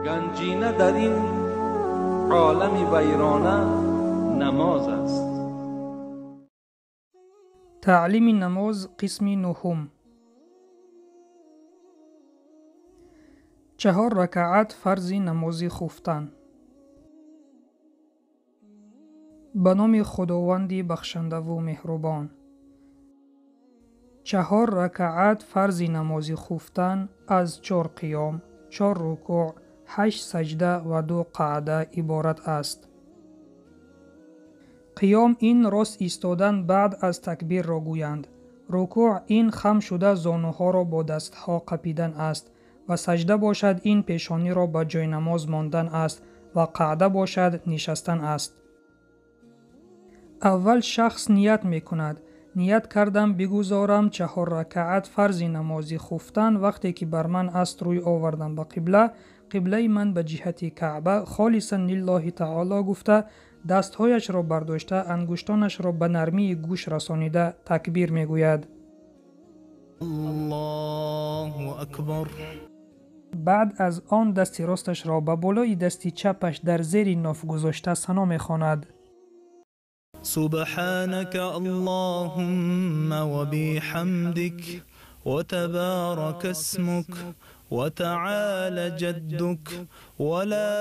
Ганҷина дар ин олами вайрона намоз аст. Таълими намоз қисми нуҳум. 4 ракаат фарзи намози хуфтан. Ба номи Худованди бахшандаву меҳрубон. 4 ракаат фарзи намози хуфтан аз 4 қиём, 4 рукӯъ, 8 саҷда ва 2 қаъда иборат аст. Қиём ин рост истодан баъд аз такбирро гӯянд. Рукӯъ ин хам шуда зонуҳоро бо дастҳо қапидан аст ва саҷда бошад ин пешониро ба ҷойнамоз мондан аст ва қаъда бошад нишастан аст. Аввал шахс ният мекунад. Ният кардам бигузорам 4 ракаат фарзи намози хуфтан вақте ки бар ман аст рӯй овардам ба қибла, қиблаи ман ба ҷиҳати Каъба холисан лиллоҳи таоло гуфта, дастҳояшро бардошта, ангуштонашро ба нармии гӯш расонида такбир мегӯяд. Аллоҳу акбар. Баъд аз он дасти росташро ба болои дасти чапаш дар зери ноф гузошта сано мехонад. سبحانك اللهم وبحمدك وتبارك اسمك وتعالى جدك ولا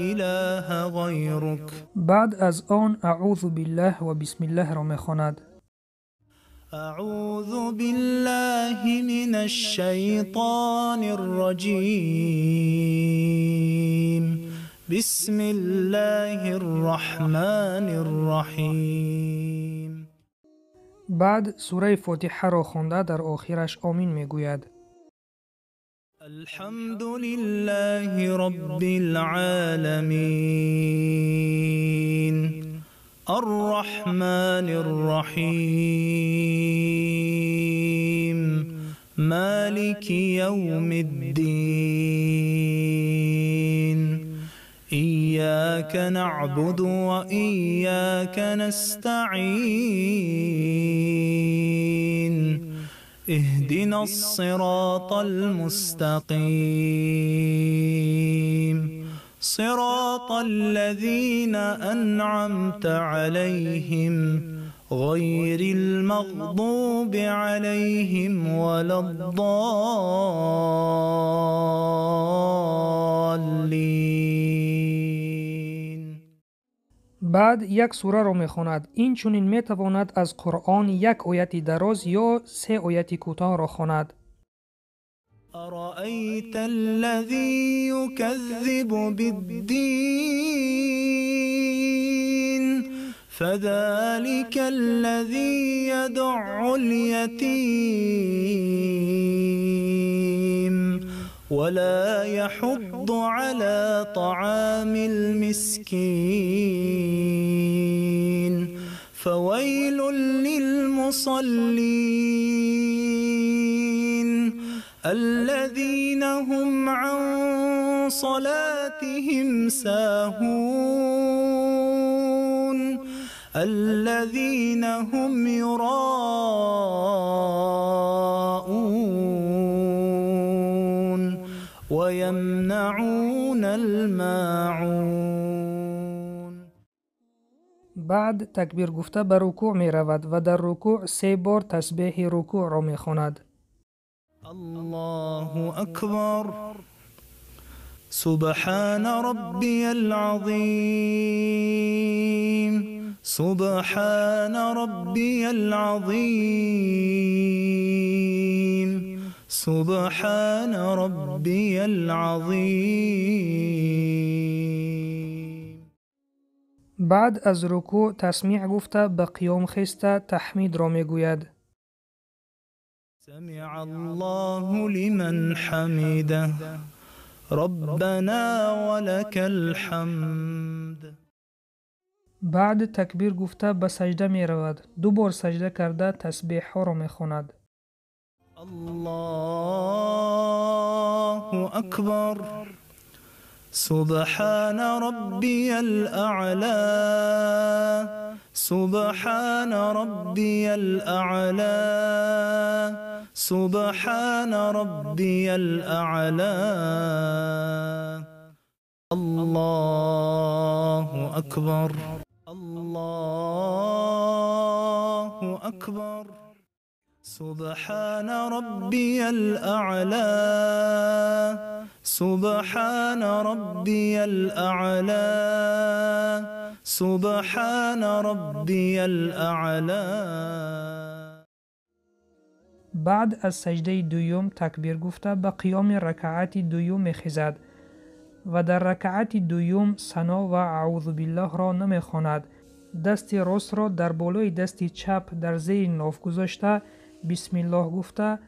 إله غيرك. بعد از آن اعوذ بالله و بسم الله را میخواند. اعوذ بالله من الشیطان الرجیم. بسم الله الرحمن الرحیم. بعد سوره فاتحه را خوانده در آخرش آمین میگوید. الحمد لله رب العالمین الرحمن الرحیم مالک یوم الدین إياك نعبد وإياك نستعين اهدنا الصراط المستقيم صراط الذين أنعمت عليهم غير المغضوب عليهم ولا الضالين. بعد یک سوره را میخواند. این چنین میتواند از قرآن یک آیت دراز یا 3 آیت کوتاه را خواند. أرأيت الذي يكذب بالدين فذلك الذي يدع اليتيم ولا يحض على طعام المسكين فويل للمصلين الذين هم عن صلاتهم ساهون الذين هم يراءون ويمنعون الماعون. بعد تکبیر گفته به رکوع می رود و در رکوع 3 بار تسبیح رکوع را می خواند. الله اکبر. سبحان ربی العظیم. سبحان ربی العظیم. سبحان ربی العظیم. بعد از رکوع تسمیع گفته به قیام خسته تحمید را میگوید. سمع الله لمن حمده ربنا ولك الحمد. بعد تکبیر گفته به سجده می رود. 2 بار سجده کرده تسبیح ها را می خواند. الله اکبر. سبحان ربی الاعلی. سبحان ربی الاعلی. سبحان ربي الأعلى. الله أكبر. الله أكبر. سبحان ربي الأعلى. سبحان ربي الأعلى. سبحان ربي الأعلى. بعد از سجده دوم تکبیر گفته به قیام رکعت دوم میخیزد و در رکعت دوم ثنا و اعوذ بالله را نمیخواند. دست راست را در بالای دست چپ در زیر ناف گذاشته بسم الله گفته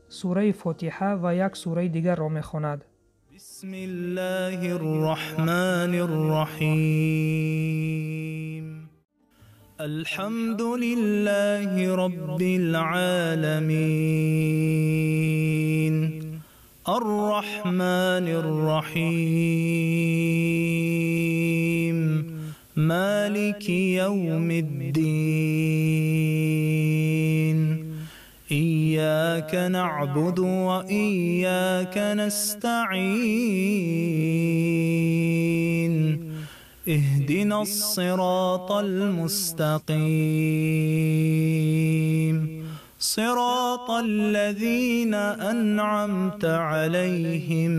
سوره فاتحه و یک سوره دیگر را میخواند. بسم الله الرحمن الرحیم. الحمد لله رب العالمین. الرحمن الرحیم. مالك يوم الدين. إياك نعبد وإياك نستعين. اهدنا الصراط المستقيم. صراط الذين أنعمت عليهم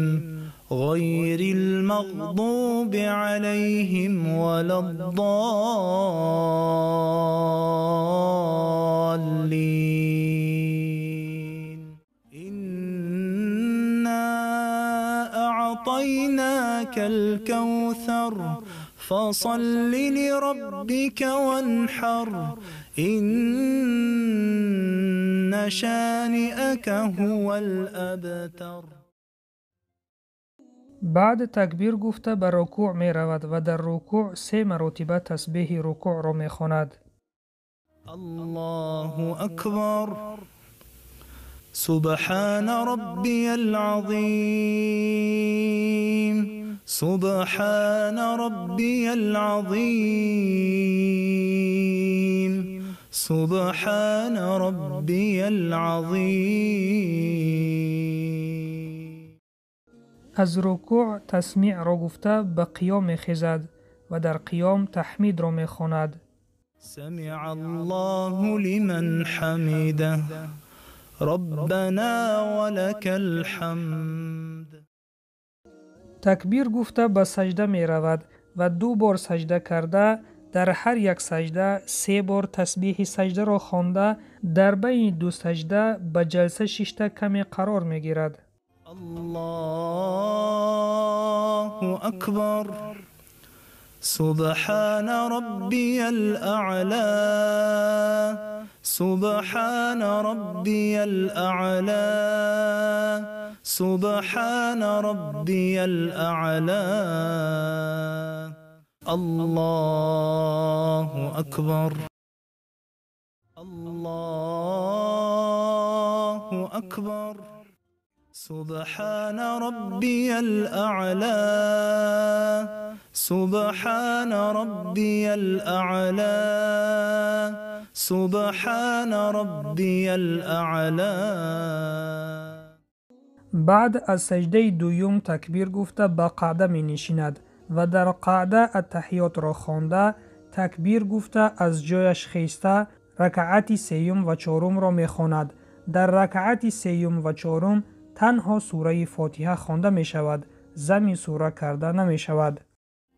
غير المغضوب عليهم ولا الضالين. إنا أعطيناك الكوثر فصل لربك وانحر إن شانئك هو الأبتر. بعد تکبیر گفته به رکوع می رود و در رکوع 3 مرتبه تسبیح رکوع را می خواند. الله اکبر. سبحان ربی العظیم. سبحان ربی العظیم. سبحان ربی العظیم. از رکوع تسمیع را گفته به قیام میخیزد و در قیام تحمید را میخواند. سمع الله لمن حمده. ربنا ولك الحمد. تکبیر گفته به سجده می رود و 2 بار سجده کرده در هر یک سجده 3 بار تسبیح سجده را خوانده در بین 2 سجده به جلسه ششته کمی قرار می گیرد. الله اکبر. سبحان ربی الاعلی. سبحان ربی الاعلی. سبحان ربی الاعلی. الله اکبر. الله اکبر. سبحان ربی الاعلی. سبحان ربی الاعلی. سبحان ربی الاعلی. بعد از سجده دوم تکبیر گفته به قعده می نشیند و در قعده التحیات را خوانده تکبیر گفته از جایش خیسته رکعت 3 و 4 را می خواند. در رکعت 3 و 4 تنها سوره فاتحه خوانده می شود، ضم سوره کرده نمی شود.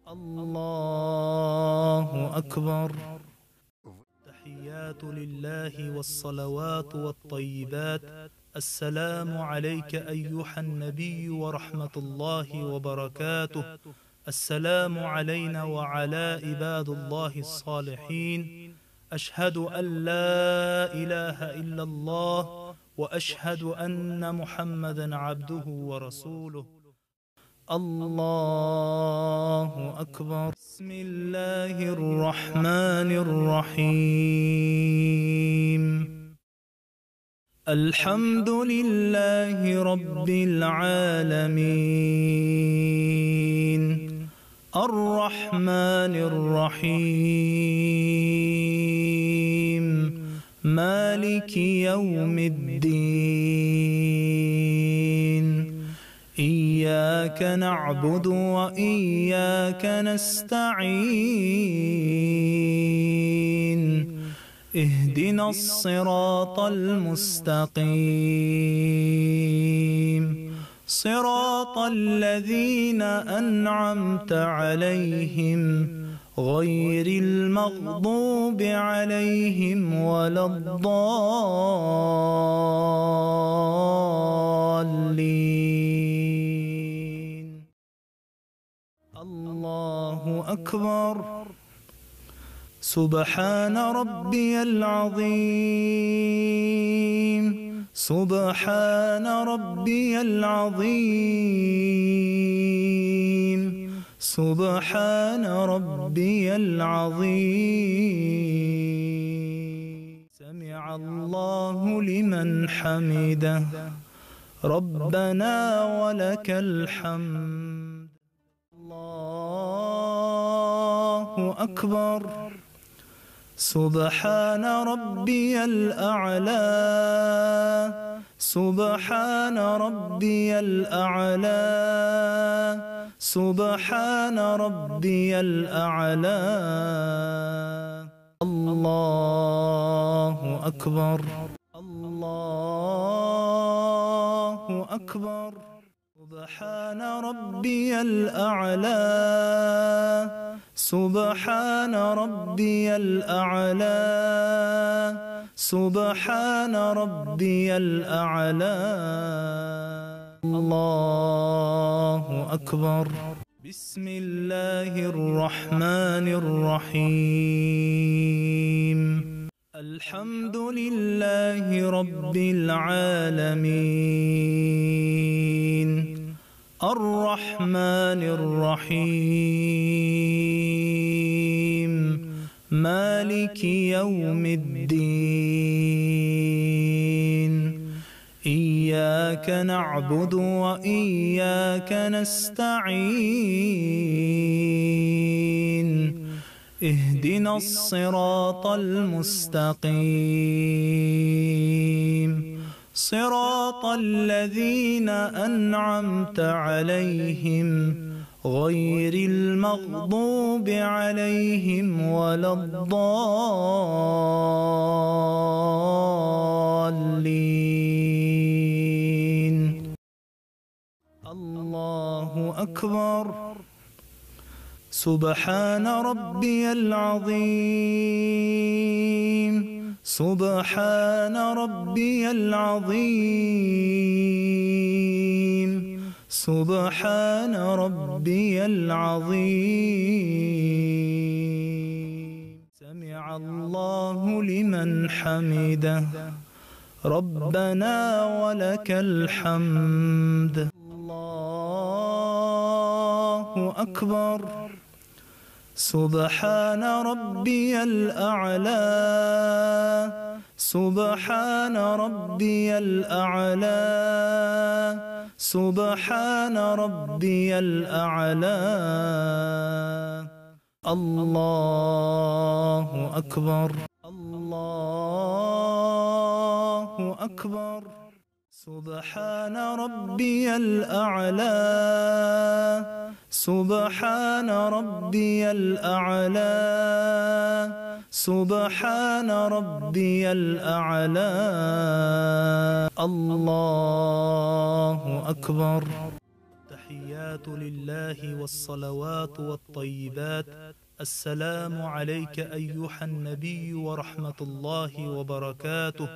الله اکبر. تحیات لله والصلوات والطیبات. السلام عليك أيها النبي ورحمة الله وبركاته. السلام علينا وعلى عباد الله الصالحين. أشهد أن لا إله إلا الله وأشهد أن محمدا عبده ورسوله. الله أكبر. بسم الله الرحمن الرحيم. الحمد لله رب العالمين. الرحمن الرحيم. مالك يوم الدين. إياك نعبد وإياك نستعين. اهدنا الصراط المستقيم. صراط الذين أنعمت عليهم غير المغضوب عليهم ولا الضالين. الله أكبر. سبحان ربي العظيم. سبحان ربي العظيم. سبحان ربي العظيم. سمع الله لمن حمده. ربنا ولك الحمد. الله أكبر. سبحان ربي الأعلى. سبحان ربي الأعلى. سبحان ربي الأعلى. الله أكبر. الله أكبر. سبحان ربي الأعلى. سبحان ربي الأعلى. سبحان ربي الأعلى. الله أكبر. بسم الله الرحمن الرحيم. الحمد لله رب العالمين. الرحمن الرحيم. مالك يوم الدين. إياك نعبد وإياك نستعين. اهدنا الصراط المستقيم. صراط الذين أنعمت عليهم غير المغضوب عليهم ولا الضالين. الله أكبر. سبحان ربي العظيم. سبحان ربي العظيم. سبحان ربي العظيم. سمع الله لمن حمده. ربنا ولك الحمد. الله أكبر. سبحان ربي الأعلى. سبحان ربي الأعلى. سبحان ربي الأعلى. الله أكبر. الله أكبر. سبحان ربي الأعلى. سبحان ربي الأعلى. سبحان ربي الأعلى. الله أكبر. تحيات لله والصلوات والطيبات. السلام عليك أيها النبي ورحمة الله وبركاته.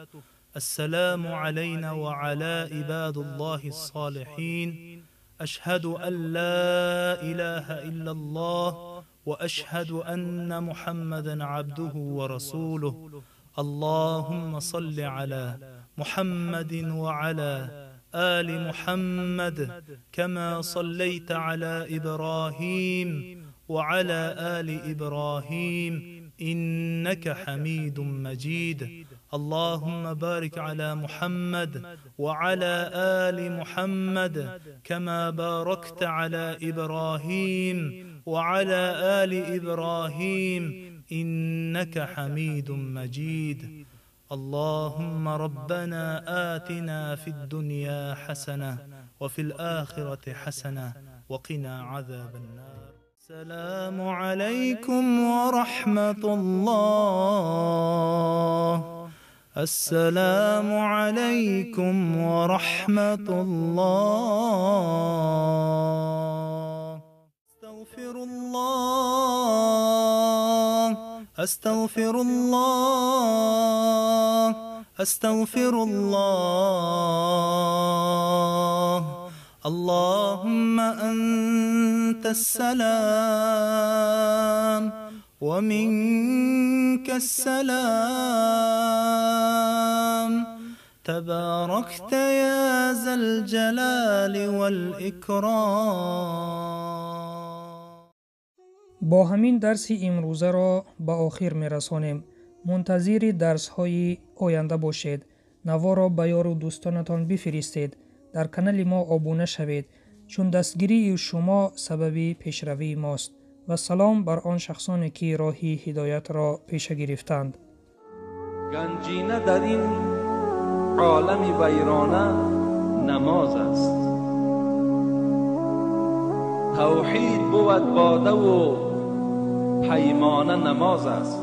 السلام علينا وعلى عباد الله الصالحين. أشهد أن لا إله إلا الله وأشهد أن محمدا عبده ورسوله. اللهم صل على محمد وعلى آل محمد كما صليت على إبراهيم وعلى آل إبراهيم إنك حميد مجيد. اللهم بارك على محمد وعلى آل محمد كما باركت على إبراهيم وعلى آل إبراهيم إنك حميد مجيد. اللهم ربنا آتنا في الدنيا حسنة وفي الآخرة حسنة وقنا عذاب النار. السلام عليكم ورحمة الله. السلام عليكم ورحمة الله. أستغفر الله، أستغفر الله، أستغفر الله. اللهم أنت السلام ومنك السلام، تباركت يا ذا الجلال والإكرام. Бо ҳамин дарси имрӯзаро ба охир мерасонем. Мунтазири дарсҳои оянда бошед. Наворо ба ёру дӯстонатон бифиристед. Дар канали мо обуна шавед, чун дастгирии шумо сабаби пешравии мост. Ва салом бар он шахсоне ки роҳи ҳидоятро пеша гирифтанд. Ганҷина дар ин олами вайрона намоз аст. Тавҳид бувад бодаву паймона намоз аст.